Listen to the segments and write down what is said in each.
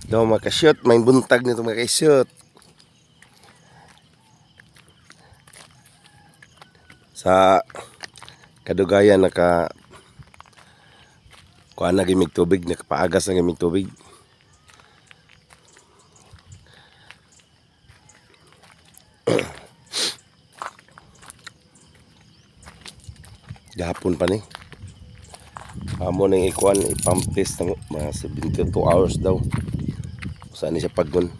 daw makashoot, may buntag nito makashoot. Sa kadugayan kuha na gimig tubig, nakapaagas na gimig tubig. Gahapon pa ni. Amo nang ikuan ipump test ng mga 72 hours daw. Saan ni siya paggon.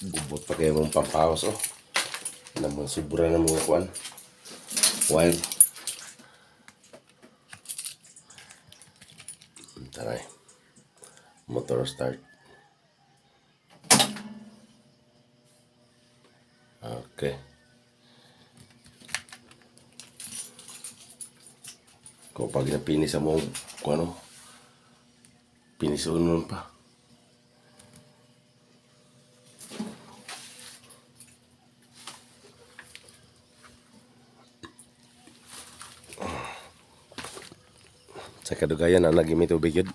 Bubot pa kayo mong pampawas oh. Namang sobra na mga kuan. Wild. Taray. Motor start. Okay. Kung pag napinis mo kung ano, pinisunon pa. Sa kadugayan na nagimi tubig yun.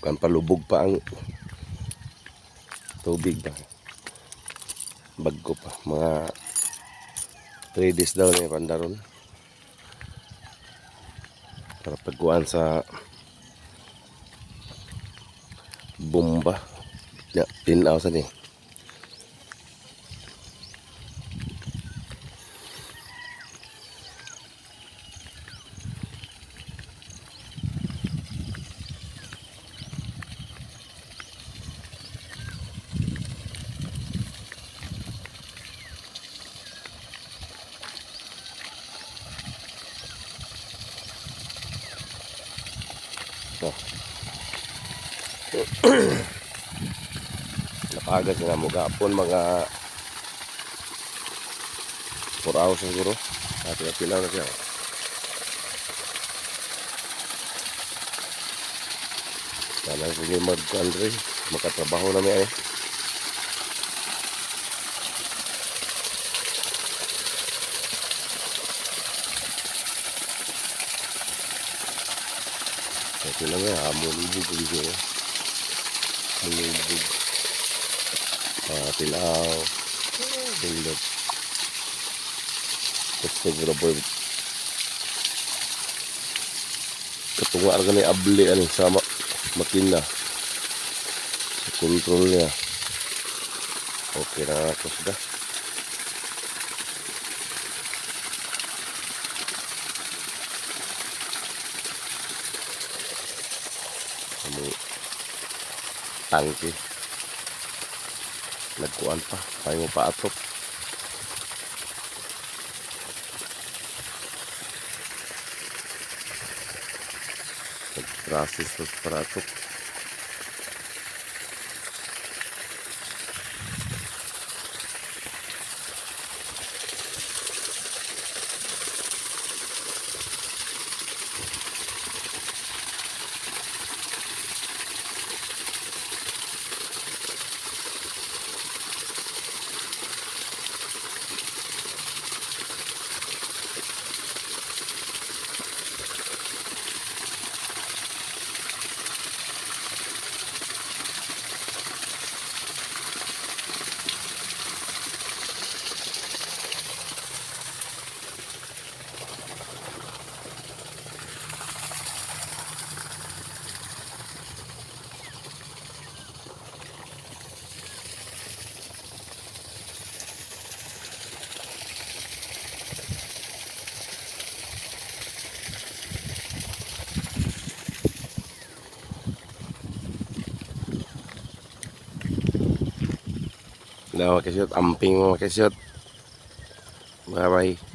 Kan palubog pa ang tubig ba. Bagko pa. Mga 3 days daw na pandaron. Para pagkuhan sa bomba. Ya, tinaw sa ni. Napagas na mo gapon mga 4 hours siguro. At pilaw na siya. Sana sige mag-Andre, makatrabaho na niya eh. Ito lang nga, mulubog ko dito. Mulubog. Tilaw. Tilot. Gusto ko na po. Katunga ka na abli sa makina. Sa control niya. Okay na ako sudah. Tangke nagkuan pa payo pa atok nag-process para atok. Daw mga kasyot, amping mga kasyot. Bye bye.